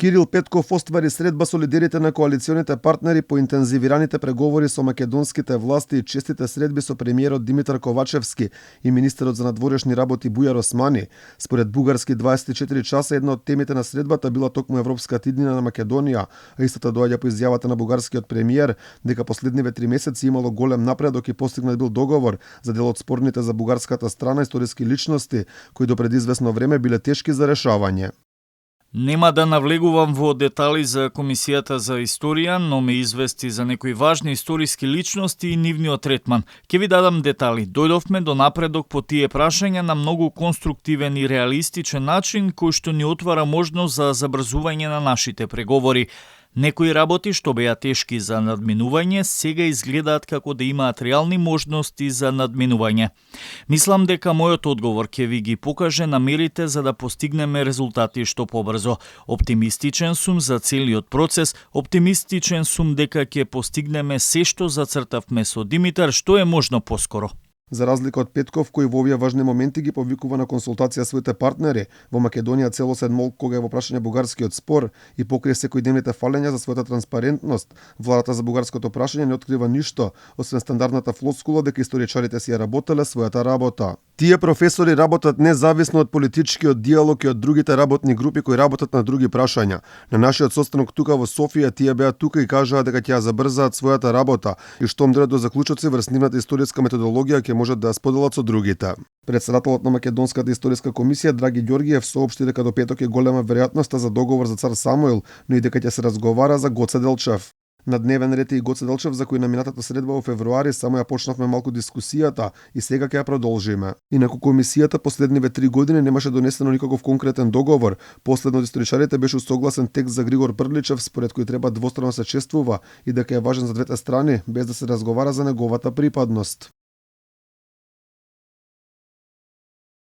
Кирил Петков оствари средба со лидерите на коалиционите партнери по интензивираните преговори со македонските власти и честите средби со премиерот Димитар Ковачевски и министерот за надворешни работи Бујар Османи. Според бугарски 24 часа една од темите на средбата била токму Европската иднина на Македонија, а истата доаѓа по изјавата на бугарскиот премиер дека последниве 3 месеци имало голем напредок и постигнат бил договор за дел од спорните за бугарската страна историски личности, кои до пред известно време биле тешки за решавање. Нема да навлегувам во детали за Комисијата за историја, но ме извести за некои важни историски личности и нивниот третман. Ке ви дадам детали. Дојдовме до напредок по тие прашања на многу конструктивен и реалистичен начин, кој што ни отвара можност за забрзување на нашите преговори. Некои работи што беа тешки за надминување, сега изгледаат како да имаат реални можности за надминување. Мислам дека мојот одговор ќе ви ги покаже намерите за да постигнеме резултати што побрзо. Оптимистичен сум за целиот процес, оптимистичен сум дека ќе постигнеме се што зацртавме со Димитар што е можно поскоро. За разлика од Петков, кој во овие важни моменти ги повикува на консултација своите партнери, во Македонија целосен молк кога е во прашање бугарскиот спор и покрие секојдневните фалења за својата транспарентност, владата за бугарското прашање не открива ништо, освен стандардната флоскула дека историчарите си ја работеле својата работа. Тие професори работат независно од политичкиот диалог и од другите работни групи кои работат на други прашања. На нашиот состанок тука во Софија тие беа тука и кажаа дека ќе ја забрзаат својата работа и штом дојдат до заклучоци врз нивната историска методологија ќе можат да ја споделат со другите. Председателот на Македонската историска комисија Драги Ѓоргиев соопшти дека до петок е голема веројатноста за договор за цар Самуил, но и дека ќе се разговара за Гоце Делчев. На дневен ред е и Гоце Делчев, за кој на минатата средба во февруари само ја почнавме малку дискусијата и сега ќе ја продолжиме. Инаку комисијата последниве 3 години немаше донесено никаков конкретен договор. Последно од историчарите беше согласен текст за Григор Прличев, според кој треба двострано се чествува и дека е важен за двете страни, без да се разговара за неговата припадност.